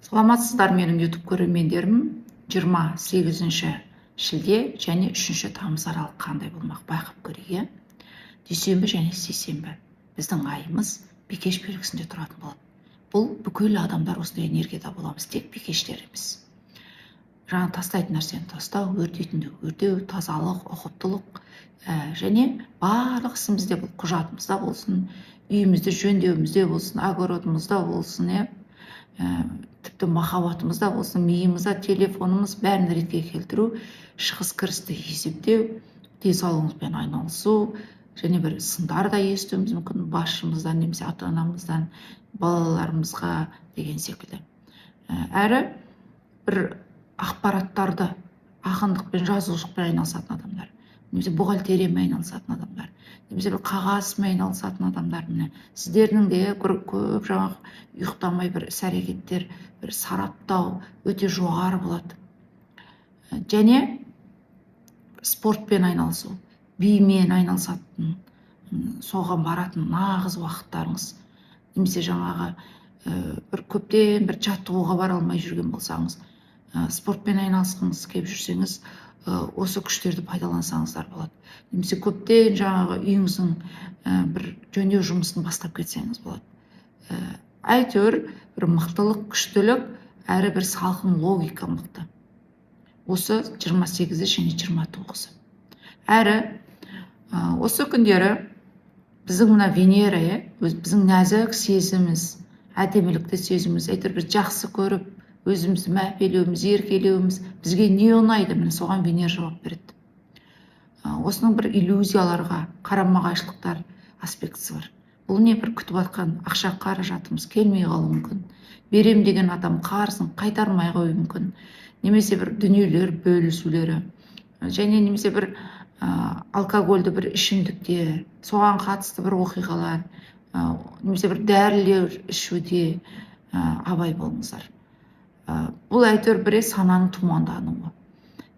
Саламатсыздар, менің YouTube көрермендерім! 28 шілде және 3 тамыз аралық қандай болмақ, байқап көрейік, иә. Дүйсенбі және сейсенбі біздің айымыз бикеш белгісінде тұратын болады. Бұл бүкіл адамдар осындай энергияда боламыз, тек бикештер емес. Жаңа тастайтын нәрсені тастау, өртейтінді өртеу, тазалық, ұқыптылық және барлық ісімізде, бұл құжатымызда болсын, үйімізді жөндеуімізде болсын, огородымызда болсын, иә, тіпті махаббатымызда болсын, миымызда, телефонымыз, бәрін ретке келтіру, шығыс кірісті есептеу, денсаулығымызбен айналысу және бір сындар да естуіміз мүмкін басшымыздан немесе ата анамыздан, балаларымызға деген секілді. Әрі бір ақпараттарды ақындықпен, жазушылықпен айналысатын адамдар немесе бухгалтериямен айналысатын адамдар немесе бір қағазмен айналысатын адамдар, міне, сіздердің де көп жаңағы ұйықтамай бір іс әрекеттер, бір сараптау өте жоғары болады. Және спортпен айналысу, бимен айналысатын, соған баратын нағыз уақыттарыңыз. Немесе жаңағы бір көптен бір жаттығуға бара алмай жүрген болсаңыз, спортпен айналысқыңыз келіп жүрсеңіз, осы күштерді пайдалансаңыздар болады. Немесе көптен жаңағы үйіңіздің бір жөндеу жұмысын бастап кетсеңіз болады. Әйтеуір бір мықтылық, күштілік әрі бір салқын логика мықты осы 28-і және 29-ы. Әрі осы күндері біздің мына Венера, иә, біздің нәзік сезіміміз, әдемілікті сезіміміз, әйтеуір біз жақсы көріп, өзімізді мәпелеуіміз, еркелеуіміз, бізге не ұнайды, міне, соған Венера жауап береді. Осының бір иллюзияларға қарама қайшылықтар аспектісі бар. Бұл не? Бір күтіп жатқан ақша қаражатымыз келмей қалуы мүмкін, берем деген адам қарызын қайтармай қоюы мүмкін немесе бір дүниелер бөлісулері және немесе бір алкогольді бір ішімдікте, соған қатысты бір оқиғалар, немесе бір дәрілер ішуде абай болыңыздар. Бұл әйтеуір бір сананың тұмандануы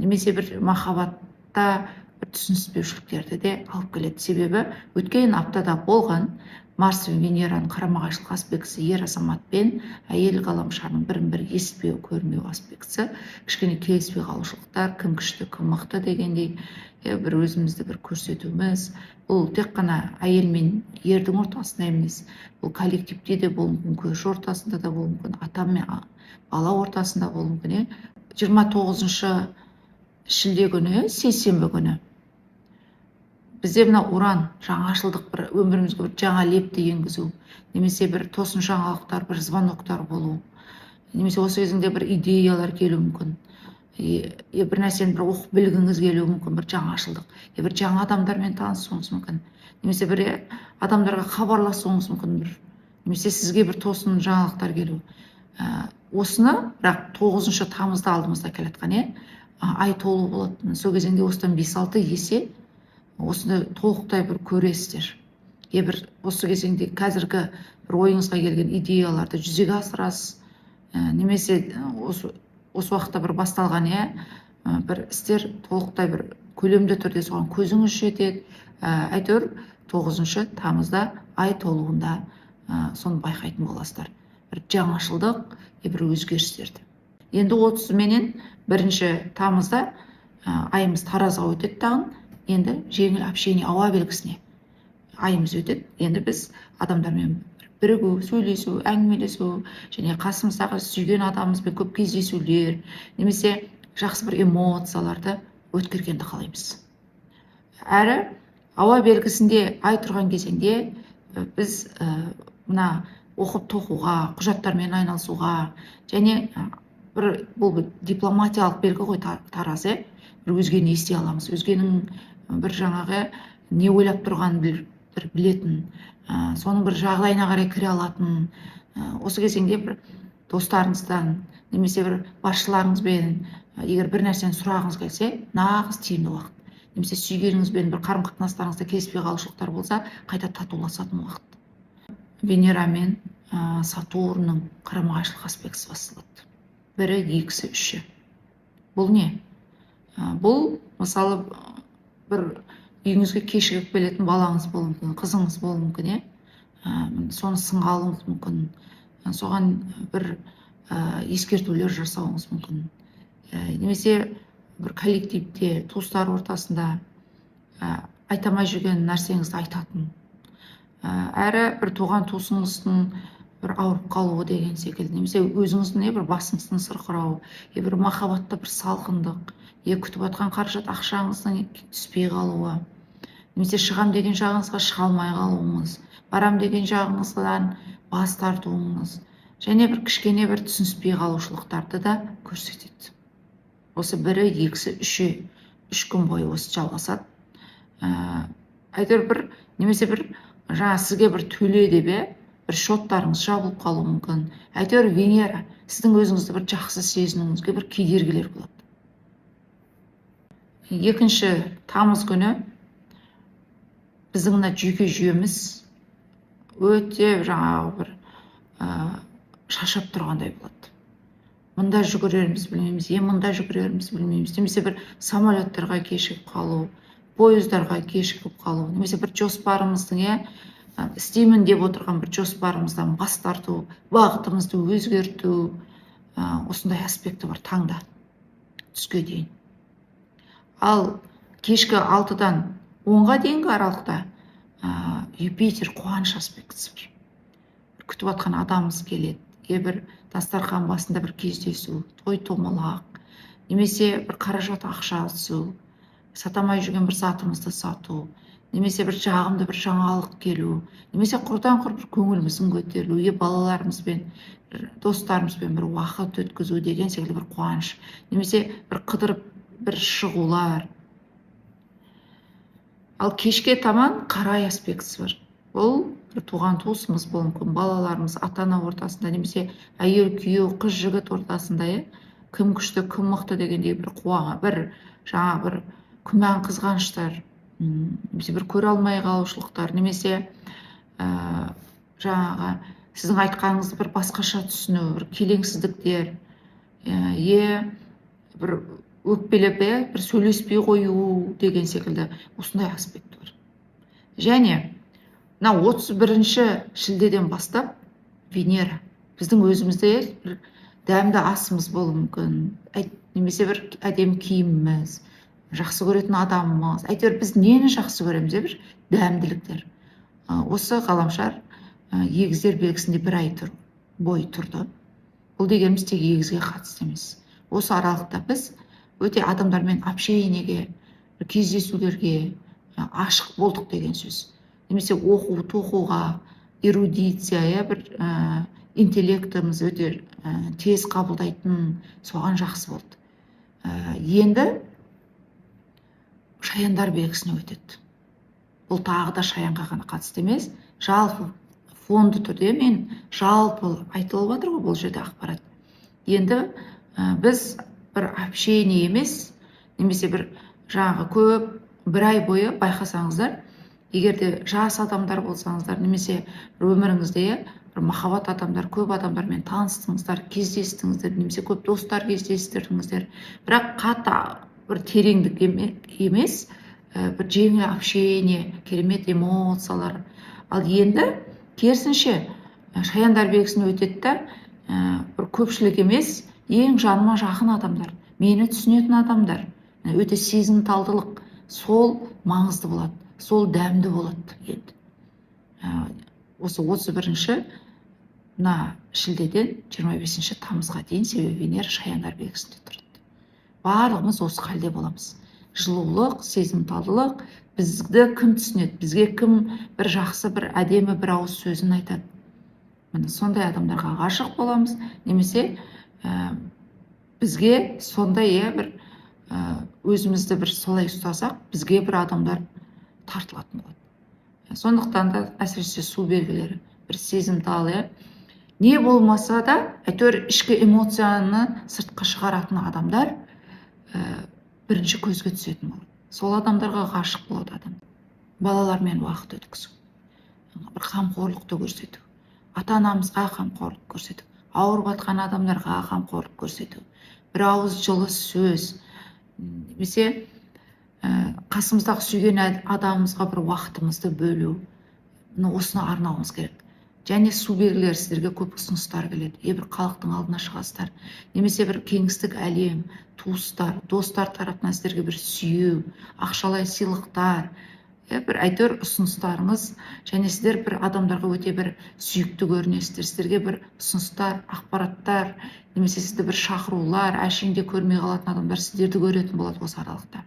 немесе бір махаббатта бір түсініспеушіліктерді де алып келеді. Себебі өткен аптада болған Марс пен Венераның қарама қайшылық аспектісі, ер азамат пен әйел ғаламшарының бірін бірі естіпеу, көрмеу аспектісі, кішкене келіспей қалушылықтар, кім күшті, кім мықты дегендей, иә, бір өзімізді бір көрсетуіміз. Бұл тек қана әйел мен ердің ортасында емес, бұл коллективте де болуы мүмкін, көрші ортасында да болуы мүмкін, ата мен бала ортасында болуы мүмкін, иә. 29 шілде күні, сейсенбі күні бізде мына Уран, жаңашылдық, бір өмірімізге бір жаңа лепті енгізу немесе бір тосын жаңалықтар, бір звоноктар болу немесе осы кезеңде бір идеялар келуі мүмкін, бір нәрсені бір оқып білгіңіз келуі мүмкін, бір жаңашылдық, бір жаңа адамдармен танысуыңыз мүмкін немесе бір адамдарға хабарласуыңыз мүмкін бір немесе сізге бір тосын жаңалықтар келу. Осыны бірақ 9 тамызда алдымызда келе жатқан, иә, ай толу болады. Сол кезеңде осыдан 5-6 есе осыны толықтай бір көресіздер, е, бір осы кезеңде қазіргі бір ойыңызға келген идеяларды жүзеге асырасыз, немесе осы уақытта бір басталған, иә, бір істер толықтай бір көлемді түрде соған көзіңіз жетеді. Әйтеуір 9 тамызда ай толуында соны байқайтын боласыздар, бір жаңашылдық, бір өзгерістерді. Енді 30 менен 1 тамызда айымыз таразға өтеді тағын. Енді жеңіл общение, ауа белгісіне айымыз өтеді. Енді біз адамдармен бірігу, сөйлесу, әңгімелесу және қасымыздағы сүйген адамымызбен көп кездесулер немесе жақсы бір эмоцияларды өткергенді қалаймыз. Әрі ауа белгісінде ай тұрған кезеңде біз мына оқып тоқуға, құжаттармен айналысуға және бір бұл бір дипломатиялық белгі ғой таразы, иә, бір өзгені ести аламыз, өзгенің бір жаңағы не ойлап тұрғанын бір білетін, соның бір жағдайына қарай кіре алатын. Осы кезеңде бір достарыңыздан немесе бір басшыларыңызбен егер бір нәрсені сұрағыңыз келсе, нағыз тиімді уақыт. Немесе сүйгеніңізбен бір қарым қатынастарыңызда келіспей қалушылықтар болса, қайта татуласатын уақыт. Венера мен Сатурнның қарама қайшылық аспектісі басталады, бірі, екісі, үші. Бұл не? Бұл мысалы бір үйіңізге кешігіп келетін балаңыз болуы мүмкін, қызыңыз болуы мүмкін, иә, соны сынға алуыңыз мүмкін. Соған бір ескертулер жасауыңыз мүмкін. Немесе бір коллективте, туыстар ортасында айта алмай жүрген нәрсеңізді айтатын. Әрі бір туған туысыңыздың бір ауырып қалуы деген секілді, немесе өзіңіздің бір басыңыздың сырқырауы, бір махаббатта бір салқындық, күтіп жатқан қаражат ақшаңыздың түспей қалуы, немесе шығам деген жағыңызға шыға алмай қалуыңыз, барам деген жағыңыздан бас тартуыңыз және бір кішкене бір түсініспей қалушылықтарды да көрсетеді. Осы бірі, екісі, үші, 3 күн бойы осы жалғасады. Әйтеуір бір немесе бір жаңа сізге бір төле деп, бір счеттарыңыз жабылып қалуы мүмкін. Әйтеуір Венера сіздің өзіңізді бір жақсы сезінуіңізге бір кедергілер болады. 2 тамыз күні біздің мына жүйке жүйеміз өте жаңағы бір шаршап тұрғандай болады. Мында жүгірерімізді білмейміз, мында жүгірерімізді білмейміз, немесе бір самолеттарға кешігіп қалу, пойыздарға кешігіп қалу, немесе бір жоспарымыздың, істеймін деп отырған бір жоспарымыздан бас тарту, бағытымызды өзгерту, осындай аспекті бар таңда түске дейін. Ал кешкі 6-дан 10-ға дейінгі аралықта Юпитер қуаныш аспектісі бар. Бір күтіп жатқан адамымыз келеді, бір дастархан басында бір кездесу, той томалақ, немесе бір қаражат ақша түсу, сата алмай жүрген бір затымызды сату, немесе бір жағымды бір жаңалық келу, немесе құрдан құр бір көңіліміздің көтерілуі, балаларымызбен, достарымызбен бір уақыт өткізу деген секілді бір қуаныш, немесе бір қыдырып бір шығулар. Ал кешке таман қарай аспектісі бар. Бұл бір туған туысымыз болуы мүмкін, балаларымыз, ата ана ортасында, немесе әйел күйеу, қыз жігіт ортасында, кім күшті, кім мықты дегендей бір бір жаңа бір күмән, қызғаныштар, немесе бір көре алмай қалушылықтар, немесе жаңағы сіздің айтқаныңызды бір басқаша түсіну, бір келеңсіздіктер, бір өкпелеп, бір сөйлеспей қою деген секілді осындай аспект бар. Және мына 31 шілдеден бастап Венера біздің өзімізде бір дәмді асымыз болуы мүмкін, немесе бір әдемі киіміміз, жақсы көретін адамымыз, әйтеуір біз нені жақсы көреміз, бір дәмділіктер. Осы ғаламшар Егіздер белгісінде бір ай бойы тұрды. Бұл дегеніміз тек егізге қатысты емес. Осы аралықта біз өте адамдармен общениеге, бір кездесулерге ашық болдық деген сөз, немесе оқу тоқуға, эрудиция, бір интеллектіміз өте тез қабылдайтын, соған жақсы болды. Енді Шаяндар белгісіне өтеді. Бұл тағы да Шаянға ғана қатысты емес, жалпы фонды түрде мен жалпы айтылып жатыр ғой бұл жерде ақпарат. Енді біз бір общение емес, немесе бір жаңағы көп бір ай бойы байқасаңыздар, егер де жас адамдар болсаңыздар, немесе бір өміріңізде, бір махаббат адамдар, көп адамдармен таныстыңыздар, кездестіңіздер, немесе көп достар кездестірдіңіздер, бірақ қатты бір тереңдік емес, бір жеңіл общение, керемет эмоциялар. Ал енді керісінше Шаяндар белгісіне өтеді да, бір көпшілік емес, ең жаныма жақын адамдар, мені түсінетін адамдар, өте сезімталдылық, сол маңызды болады, сол дәмді болады. Енді осы 31 мына шілдеден 25 тамызға дейін, себебі Венера Шаяндар белгісінде тұрады, барлығымыз осы халде боламыз: жылулық, сезімталдылық, бізді кім түсінеді, бізге кім бір жақсы, бір әдемі бір ауыз сөзін айтады, міне, сондай адамдарға ғашық боламыз, немесе бізге сондай, бір өзімізді бір солай ұстасақ, бізге бір адамдар тартылатын болады. Сондықтан да әсіресе су белгілері бір сезімтал, не болмаса да әйтеуір ішкі эмоцияны сыртқа шығаратын адамдар бірінші көзге түсетін болады, сол адамдарға ғашық болады адам. Балалармен уақыт өткізу, бір қамқорлықты көрсету, ата анамызға қамқорлық көрсету, ауырып жатқан адамдарға қамқорлық көрсету, бір ауыз жылы сөз, немесе қасымыздағы сүйген адамымызға бір уақытымызды бөлу, міне, осыны арнауымыз керек. Және су белгілері, сіздерге көп ұсыныстар келеді, бір халықтың алдына шығасыздар немесе бір кеңістік әлем, туыстар, достар тарапынан сіздерге бір сүйеу, ақшалай сыйлықтар, бір әйтеуір ұсыныстарыңыз. Және сіздер бір адамдарға өте бір сүйікті көрінесіздер. Сіздерге бір ұсыныстар, ақпараттар немесе сізді бір шақырулар, әшейінде көрмей қалатын адамдар сіздерді көретін болады осы аралықта.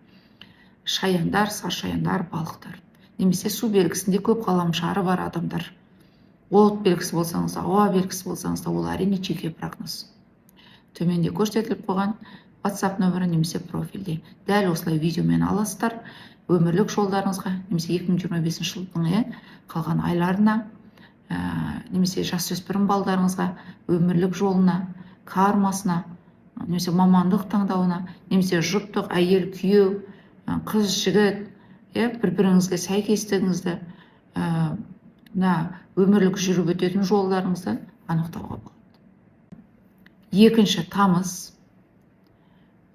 Шаяндар, саршаяндар, балықтар немесе су белгісінде көп ғаламшары бар адамдар, от белгісі болсаңыз да, ауа белгісі болсаңыз да, ол, әрине, жеке прогноз. Төменде көрсетіліп қойған WhatsApp нөмірі немесе профильде дәл осылай видеомен аласыздар өмірлік жолдарыңызға немесе 2025 жылдың, қалған айларына, немесе жасөспірім балдарыңызға, өмірлік жолына, кармасына немесе мамандық таңдауына, немесе жұптық, әйел, күйеу, қыз, жігіт, бір біріңізге сәйкестігіңізді, мына өмірлік жүріп өтетін жолдарыңызды анықтауға болады. 2 тамыз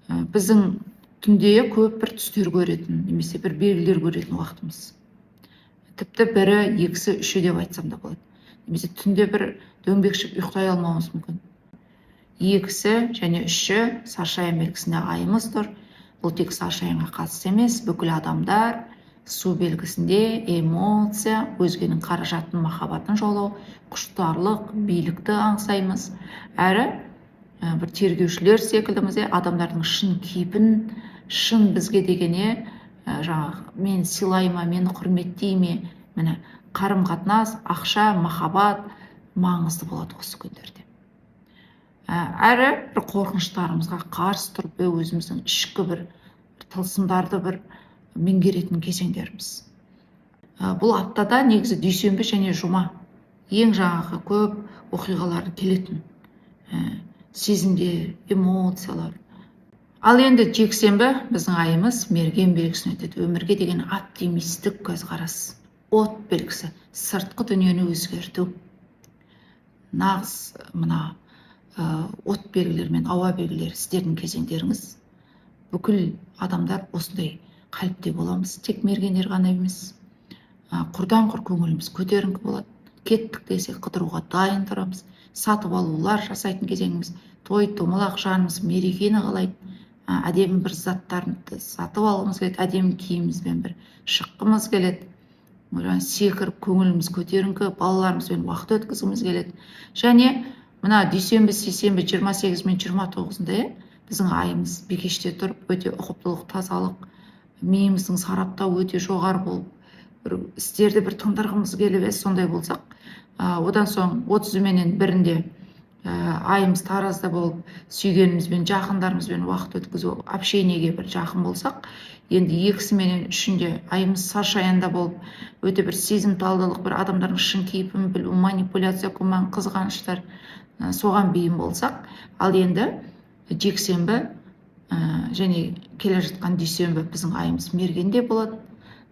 біздің түнде көп бір түстер көретін немесе бір белгілер көретін уақытымыз. Тіпті бірі, екісі, үші деп айтсам да болады. Немесе түнде бір дөңбекшіп ұйықтай алмауымыз мүмкін. Екісі және үші саршаян белгісінде айымыз тұр. Бұл тек саршаянға қатысты емес, бүкіл адамдар. Су белгісінде эмоция, өзгенің қаражатын, махаббатын жаулау, құштарлық, билікті аңсаймыз. Әрі бір тергеушілер секілдіміз, адамдардың шын кейпін, шын бізге деген, жаңағы мені сыйлай ма, мені құрметтей ме. Міне, қарым қатынас, ақша, махаббат маңызды болады осы күндерде. Әрі бір қорқыныштарымызға қарсы тұрып, өзіміздің ішкі бір тылсымдарды бір меңгеретін кезеңдеріміз. Бұл аптада негізі дүйсенбі және жұма ең жаңағы көп оқиғалар келетін, сезімдер, эмоциялар. Ал енді жексенбі біздің айымыз мерген белгісін өтеді. Өмірге деген оптимистік көзқарас, от белгісі, сыртқы дүниені өзгерту. Нағыз мына от белгілері мен ауа белгілері, сіздердің кезеңдеріңіз. Бүкіл адамдар осындай қалыпте боламыз, тек мергендер ғана емес. Құрдан құр көңіліміз көтеріңкі болады, кеттік десе, қыдыруға дайын тұрамыз, сатып алулар жасайтын кезеңіміз, той томалақ, жанымыз мерекені қалайды, әдемі бір заттарды сатып алғымыз келеді, әдемі киімімізбен бір шыққымыз келеді, жаңағы секіріп, көңіліміз көтеріңкі, балаларымызбен уақыт өткізгіміз келеді. Және мына дүйсенбі, сейсенбі, 28 мен 29-ында, біздің айымыз бикеште тұрып, өте ұқыптылық, тазалық, миымыздың сараптауы өте жоғары болып, бір істерді бір тындырғымыз келіп, сондай болсақ, одан соң 30-ы менен 1-інде айымыз таразда болып, сүйгенімізбен, жақындарымызбен уақыт өткізу, общение ге бір жақын болсақ, енді 2-сі менен 3-інде айымыз саршаянда болып, өте бір сезімталдылық, бір адамдардың шын кейпін білу, манипуляция, күмән, қызғаныштар, соған бейім болсақ, ал енді жексенбі және келе жатқан дүйсенбі біздің айымыз мергенде болады.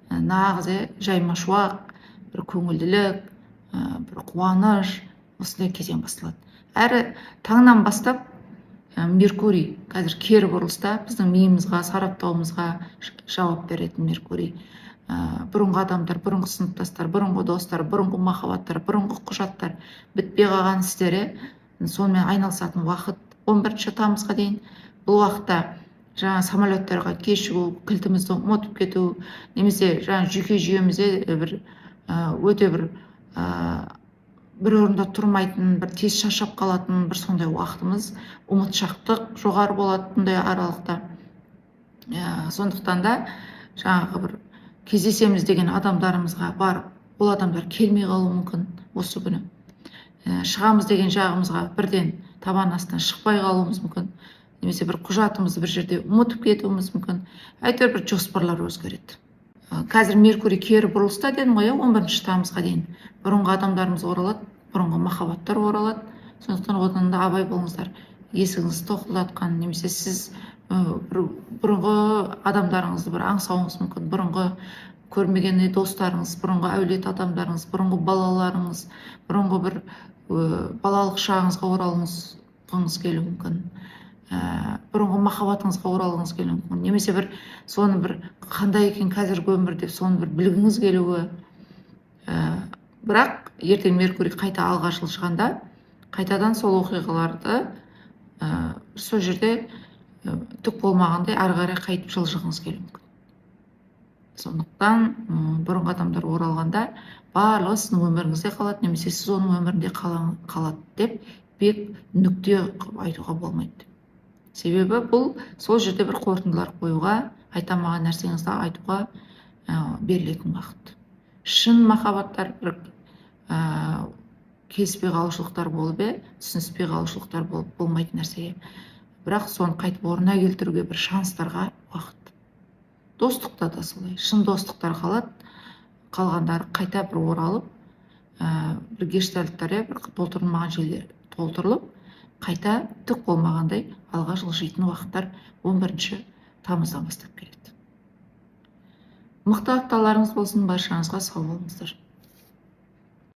Нағыз, жайма шуақ, бір көңілділік, бір қуаныш, осындай кезең басталады. Әрі таңнан бастап Меркурий қазір кері бұрылыста, біздің миымызға, сараптауымызға жауап беретін Меркурий. Бұрынғы адамдар, бұрынғы сыныптастар, бұрынғы достар, бұрынғы махаббаттар, бұрынғы құжаттар, бітпей қалған істер, сонымен айналысатын уақыт 11 тамызға дейін. Бұл уақытта жаңа самолеттарға кешігу, кілтімізді ұмытып кету немесе жаңа жүйке жүйемізде бір өте бір бір орында тұрмайтын, бір тез шаршап қалатын бір сондай уақытымыз, ұмытшақтық жоғары болады бұндай аралықта. Сондықтан да жаңағы бір кездесеміз деген адамдарымызға барып, ол адамдар келмей қалуы мүмкін осы күні. Шығамыз деген жағымызға бірден табан астынан шықпай қалуымыз мүмкін немесе бір құжатымызды бір жерде ұмытып кетуіміз мүмкін. Әйтеуір бір жоспарлар өзгереді. Қазір Меркурий кері бұрылыста дедім ғой, 11 тамызға дейін. Бұрынғы адамдарымыз оралады, бұрынғы махаббаттар оралады. Сондықтан одан да абай болыңыздар. Есігіңізді тоқылдатқан немесе сіз бір бұрынғы адамдарыңызды бір аңсауыңыз мүмкін, бұрынғы көрмеген достарыңыз, бұрынғы әулет адамдарыңыз, бұрынғы балаларыңыз, бұрынғы бір балалық шағыңызға оралғыңыз келуі мүмкін, бұрынғы махаббатыңызға оралғыңыз келуі мүмкін немесе бір соны бір қандай екен қазіргі өмір деп, соны бір білгіңіз келуі. Бірақ Ертең Меркурий қайта алға жылжығанда, қайтадан сол оқиғаларды сол жерде түк болмағандай ары қарай қайтып жылжығыңыз келуі мүмкін. Сондықтан бұрынғы адамдар оралғанда, барлығы сіздің өміріңізде қалады немесе сіз оның өмірінде қалады деп бек нүкте қылып айтуға болмайды. Себебі бұл сол жерде бір қорытындылар қоюға, айта алмаған нәрсеңізді айтуға берілетін уақыт. Шын махаббаттар бір келіспей қалушылықтар болып, түсініспей қалушылықтар болып, болмайтын нәрсеге, бірақ соны қайтып орнына келтіруге бір шанстарға уақыт. Достықта да солай: шын достықтар қалады, қалғандары қайта бір оралып, бір гештальттар, иә, бір толтырылмаған жерлер толтырылып, қайта түк болмағандай алға жылжитын уақыттар 11 тамыздан бастап келеді. Мықты апталарыңыз болсын баршаңызға! Сау болыңыздар!